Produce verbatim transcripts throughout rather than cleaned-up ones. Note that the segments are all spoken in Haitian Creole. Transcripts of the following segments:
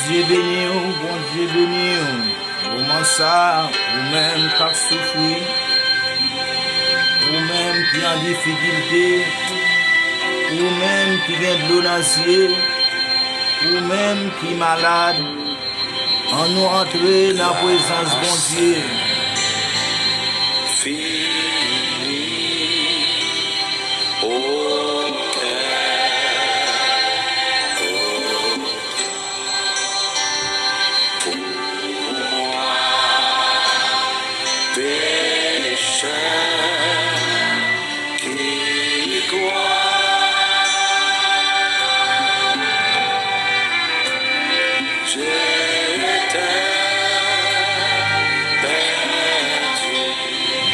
Bondye beni w, Bondye beni w. Moman sa, ou menm k ap soufri, ou menm ki an difikilte, ou menm ki gen dlo nan zye, ou menm ki malad, ann nou antre nan prezans Bondye. Fini. Okè. Pou mwen, pechè ki kwè, je t'ai perdu.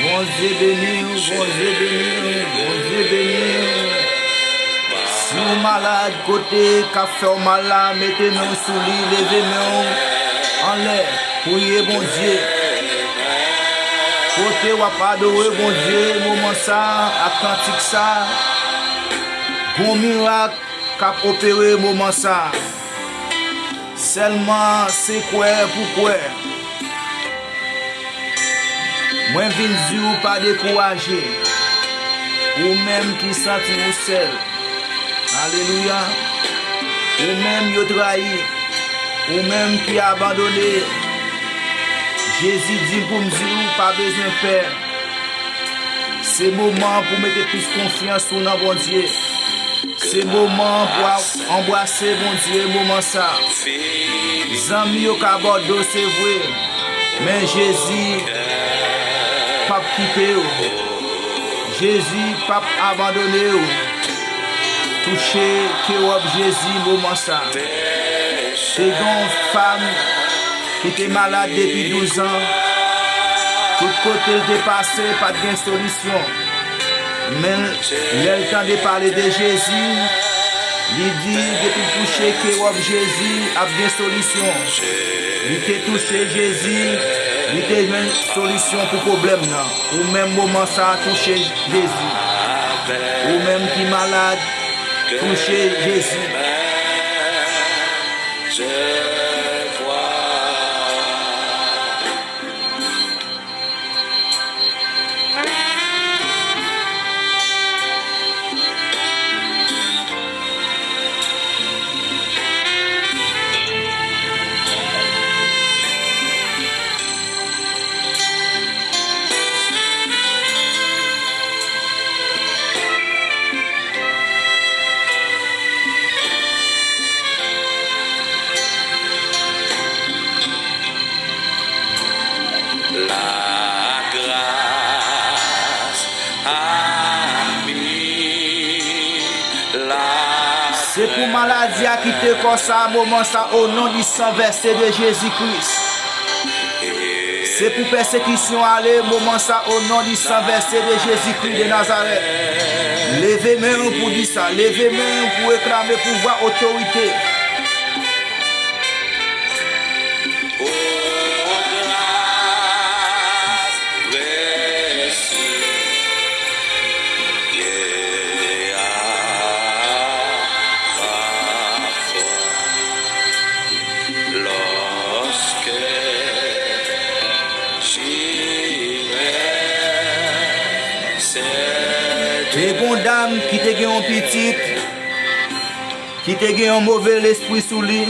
Bondye beni w, Bondye beni w, Bondye beni w. Si w malad, kote k ap fè w mal la, mete men w sou li, leve men w anlè, priye Bondye. Kote w ap adore Bondye moman sa, ak kantik sa, gon mirak k ap opere moman sa. Sèlman se kwè pou kwè. Mwen vin di w pa dekouraje. Ou menm ki santi w sèl. Alelouya. Ou menm yo trayi. Ou menm ki abandone. Jezi di m pou m di w pa bezwen pè. Se moman pou mete plis konfyans ou nan Bondye. Se moman pou a- anbrase Bondye moman sa. Zanmi yo ka ba w do, se vre, men Jezi p ap kite w. Jezi p ap abandone w. Touche kewòb Jezi moman sa. Se gen yon fanm ki te malad depi douz an. Tout kote l te pase, pa t gen solisyon. Men, lè l tande pale de Jezi, li di, depi l touche kewòb Jezi, ap gen solisyon. Li te touche Jezi, li te jwenn solisyon pou pwoblèm nan. Ou menm moman sa a touche Jezi. Ou menm ki malad, touche Jezi. Je vois. La grâce a mis la. Se pou maladi a kite kò sa a moman sa, o non di san vèse de Jezi Kris. Se pou pèsekisyon ale moman sa, o non di san vèse de Jezi Kris de Nazarèt. Leve men w pou di sa. Leve men w pou reklame pouvwa, otorite. O gras prèsyè a pafwa, lòske j'irai sète. Te gon dam ki te gen yon pitit ki te gen yon move lespri sou li.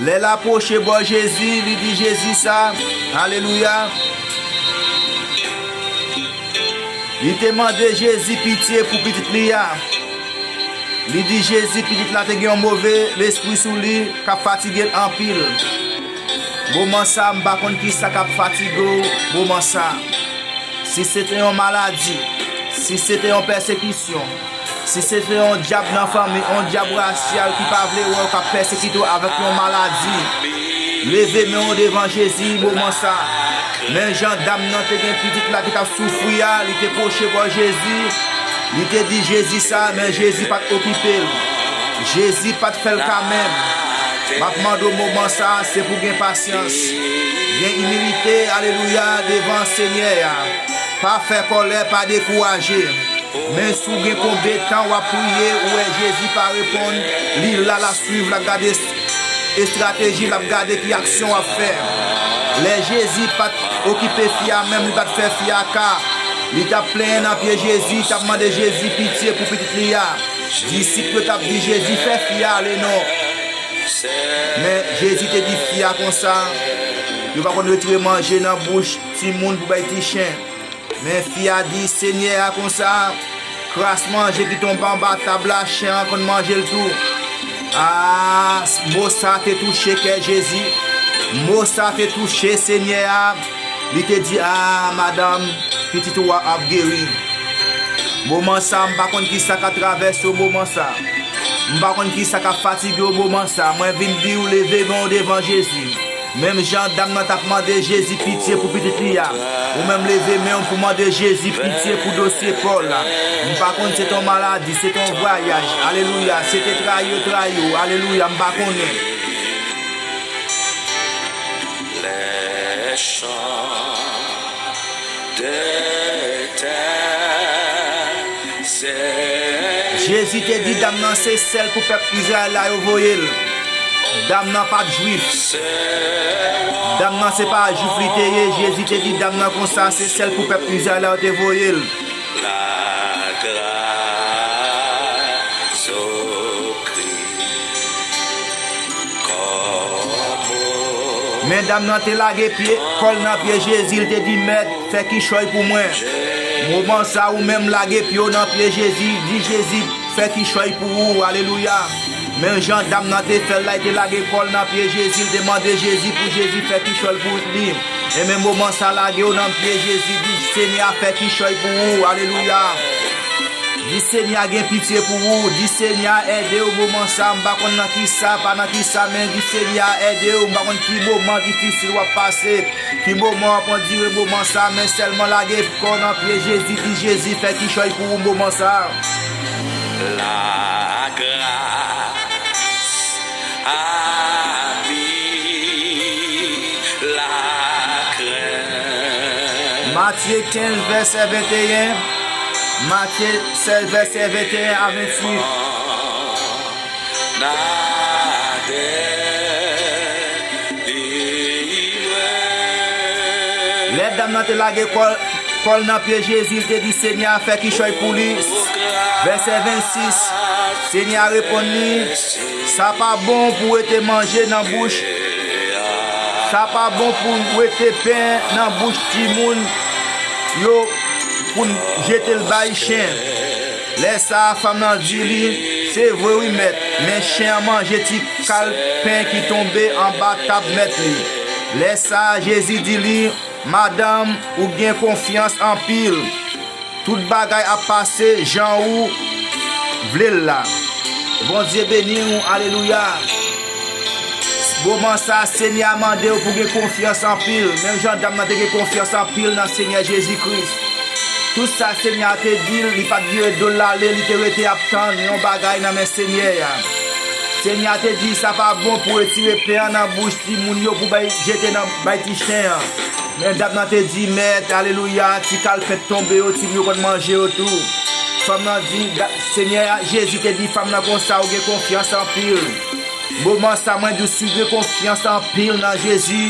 Lè l apwoche bò Jezi, li di Jezi sa, alelouya. Li te mande Jezi pitye pou pitit li a. Li di Jezi, pitit la te gen yon move lespri sou li k ap fatige l anpil. Moman sa, m pa konn ki sa k ap fatige w moman sa. Si se te yon maladi, si se te yon pèsekisyon, si se te yon dyab nan fanmi, yon dyab rasyal ki pa vle wè w, k ap pèsekite w avèk yon maladi, leve men w devan Jezi moman sa. Men jan dam nan te gen pitit la ki t ap soufri a, li te pwoche bò Jezi, li te di Jezi sa, men Jezi pa t okipe l. Jezi pa t fè l ka menm. M ap mande w moman sa a, se pou gen pasyans, gen imilite, alelouya, devan Senyè a. Pa fè kòlè, pa dekouraje. Men si w gen konbyen tan w ap priye, ou wè Jezi pa reponn, li la, l ap swiv, l ap gade s-, estrateji, l ap gade ki aksyon w ap fè. Lè Jezi pa t okipe fi a menm, li pa t fè fi a ka. Li t ap plenyen nan pye Jezi, li t ap mande Jezi pitye pou pitit li a. Disip yo t ap di Jezi, fè fi a ale non. Men Jezi te di fi a konsa, yo pa konn retire manje nan bouch timoun pou bay ti chen. Men fi a di Senyè a konsa, kras manje ki tonbe anba tab la, chen an konn manje l tou. A, mo sa te touche kè Jezi. Mo sa te touche Senyè a. Li te di, a, madanm, pitit ou a ap geri. Moman sa, m pa konn ki sa k ap travèse w moman sa. M pa konn ki sa k ap fatige w moman sa. Mwen vin di w leve men w devan Jezi. Menm jan dam nan t ap mande Jezi pitye pou pitit li a, ou menm leve men w pou mande Jezi pitye pou dosye pa w la. M pa konn se t on maladi, se t on vwayaj. Alelouya. Se te trayi yo trayi w. Alelouya. M pa konnen. Les chants de tes Jezi te di dam nan se sèl pou pèp Izrayèl la yo voye l. Dam nan pa t jwif. Dam nan se pa jwif li te ye. Jezi te di dam nan konsa se sèl pou pèp Izrayèl la yo te voye l. La grâce au Christ comme au Men dam nan te lage pye, kò l nan pye Jezi, l te di, Mèt, fè kichòy pou mwen. Moman sa ou menm lage pye w nan pye Jezi, di Jezi fè kichòy pou ou. Alelouya. Menm jan dam nan te fè l la, li te lage kò l nan pye Jezi, li te mande Jezi pou Jezi fè kichòy pou li. E men moman sa lage w nan pye Jezi, di Senyè a fè kichòy pou ou. Alelouya. Di Senyè a gen pitye pou ou. Di Senyè a ede w moman sa. M pa konn nan ki sa, pa nan ki sa, men di Senyè a ede w. M pa konn ki moman difisil w ap pase. Ki moman w ap andire moman sa, men sèlman lage kò w nan pye Jezi, di Jezi fè kichòy pou ou moman sa. La grâce a mis la crainte. Matye kenz, vèsè venteyen. Matye sèz, vèsè venteyen a venntuit. Lè dam nan te lage kò l, kò l nan pye Jezi, l te di Senyè a fè kichòy pou li. Vèsè vennsis, Senyè a reponn li, sa pa bon pou wete manje nan bouch, sa pa bon pou wete pen nan bouch timoun yo pou n jete l bay chen. Lè sa a, fanm nan di li, se vre wi, Mèt, men chen an manje ti kal pen ki tonbe anba tab mèt li. Lè sa a, Jezi di li, madanm, ou gen konfyans anpil. Tout bagay ap pase jan ou vle l la. Bondye beni w, alelouya. Moman sa, Senyè a mande w pou gen konfyans anpil, menm jan dam nan te gen konfyans anpil nan Senyè Jezi Kris. Tout sa Senyè a te di l, li pa t vire do l ale, li te rete ap tann yon bagay nan men Senyè a. Senyè a te di, sa pa bon pou retire pen an nan bouch timoun yo pou bay jete nan bay ti chen an. Men dam nan te di, Mèt, alelouya, ti kalpèt tonbe yo, timoun yo konn manje yo tou. Fanm nan di, Senyè a, Jezi te di fanm nan konsa, ou gen konfyans anpil. Moman sa, mwen di w, si w gen konfyans anpil nan Jezi,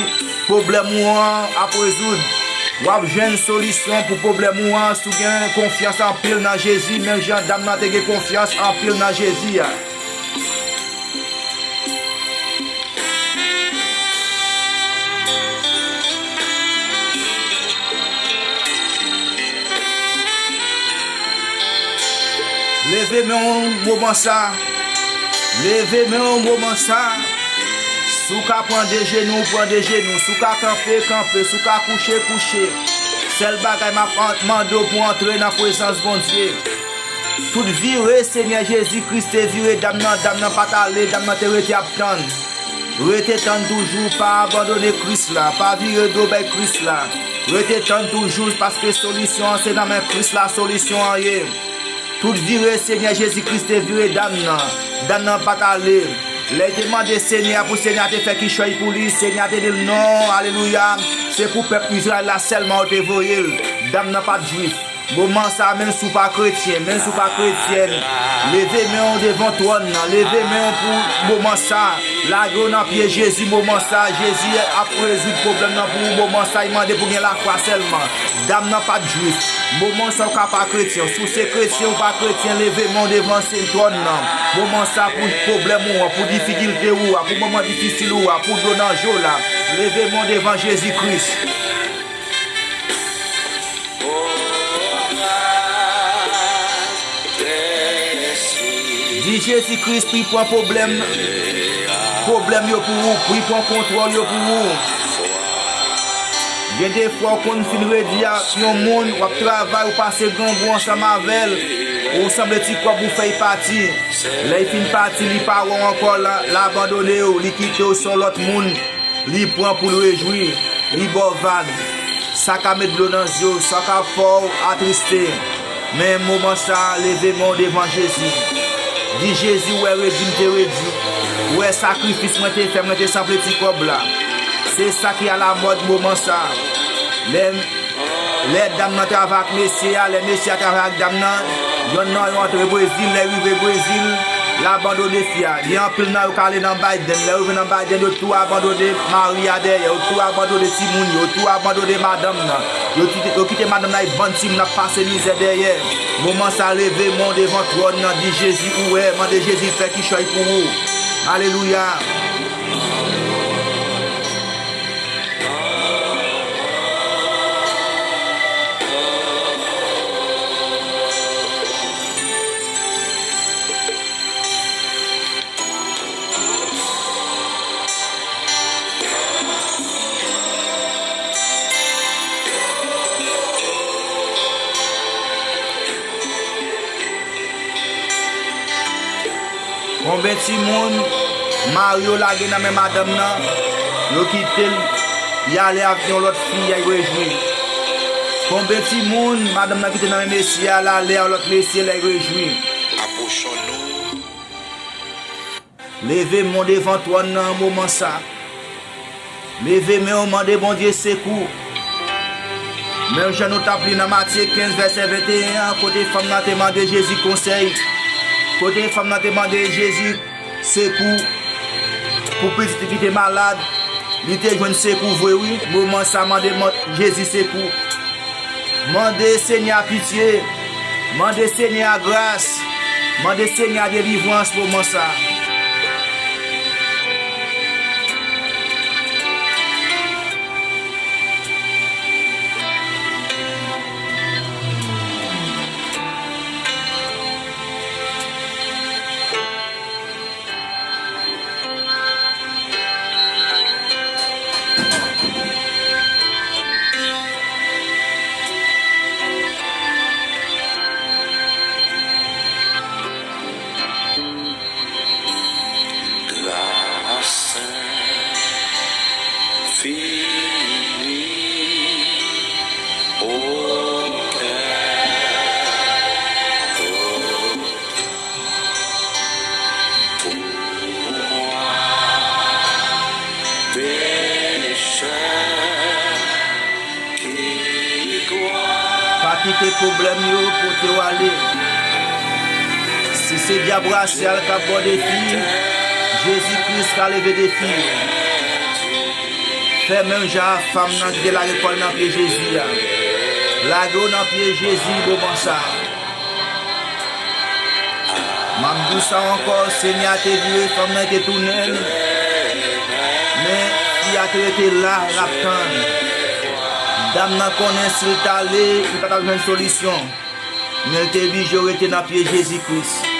pwoblèm ou an ap rezoud. W ap jwenn solisyon pou pwoblèm ou an si w gen konfyans anpil nan Jezi, menm jan dam nan te gen konfyans anpil nan Jezi a. Leve men w moman sa. Leve men w moman sa. Si w ka pran de jenou, pran de jenou. Si w ka kanpe, kanpe. Si w ka kouche, kouche. Sèl bagay m ap an- mande w pou antre nan prezans Bondye. Tout vire Senyè Jezi Kris te vire dam nan, dam nan pa t ale, dam nan te rete ap tann. Rete tann toujou, pa abandone Kris la, pa vire do bay Kris la. Rete tann toujou, paske solisyon an se nan men Kris la solisyon an ye. Tout vire Senyè Jezi Kris te vire dam nan. Dam nan pa t ale. Lè l te mande Senyè a pou Senyè a te fè kichòy pou li, Senyè a te di l non, alelouya, se pou pèp Izrayèl la sèlman ou te voye l. Dam nan pa t jwif. Moman sa, menm si w pa kretyen, menm si w pa kretyèn, leve men w devan twòn nan, leve men w pou moman sa, lage w nan pye Jezi moman sa, Jezi ap rezoud pwoblèm nan pou ou moman sa, li mande pou gen lafwa sèlman. Dam nan pa t jwif. Moman sa, w ka pa kretyen, si w se kretyen ou pa kretyen, leve men w devan se twòn nan. Moman sa pou pwoblèm ou an, pou difikilte ou a, pou moman difisil ou a, pou dlo nan je w la. Leve men w devan Jezi Kris. Di Jezi Kris pou l pran pwoblèm, pwoblèm yo pou ou, pou l pran kontwòl yo pou ou. Gen de fwa w konn fin redi ak yon moun, w ap travay, ou pase grangou ansanm avè l, ou sanble ti kòb ou fè l pati. Lè l fin pati, li pa wè w ankò, l abandone w, li kite w se yon lòt moun. Li pran pou l rejwi, li ba w vag. Sa ka met dlo nan zye w, sa ka fè w atriste. Men moman sa a, leve men w devan Jezi. Di Jezi, ou wè redi m te redi. Ou wè sakrifis mwen te fè, mwen te sanble ti kòb la. Se sa ki alamòd moman sa a. Lè Lè dam nan travay ak mesye a, lè mesye a travay ak dam nan, yonn nan yo antre Brezil, lè rive Brezil, l abandone fi a. Gen anpil nan yo k ale nan Biden, lè yo rive nan Biden, yo tou abandone mari a dèyè, yo tou abandone timoun yo, yo tou abandone madanm nan. Yo kite, yo kite madanm nan epi bann timoun ap pase mizè dèyè. Moman sa, leve men w devan twòn nan, di Jezi ou wè, mande Jezi fè kichòy pou ou. Alelouya. Konbyen timoun mari yo lage nan men madanm nan, yo kite l, y ale avèk yon lòt fi, y al rejwi? Konbyen timoun madanm nan kite nan men mesye a, l ale a yon lòt mesye, l al rejwi? Apwochon nou. Leve men w devan twòn nan moman sa. Leve men w, mande Bondye sekou. Menm jan nou t ap li nan Matye kenz vèsè venteyen an, kote fanm nan te mande Jezi konsèy, kote fanm nan te mande Jezi sekou pou pitit li ki te malad, li te jwenn sekou vre wi. Moman sa, mande Jezi sekou. Mande Senyè a pitye. Mande Senyè a gras. Mande Senyè a delivrans moman sa. Gras enfini o kè. Pou mwen, pechè ki dwa. Pa kite pwoblèm yo pote w ale. Si se dyab rasyal k ap ba w defi, Jezi Kris ka leve defi yo. Fè menm jan a fanm nan ki te lage kò l nan pye Jezi a. Lage w nan pye Jezi moman sa a. M ap di w sa ankò, Senyè a te vire fanm nan, te tounen l, men fi a te rete la, l ap tann. Dam nan konnen si l t ale, li pa t ap jwenn solisyon, men l te blije rete nan pye Jezi Kris.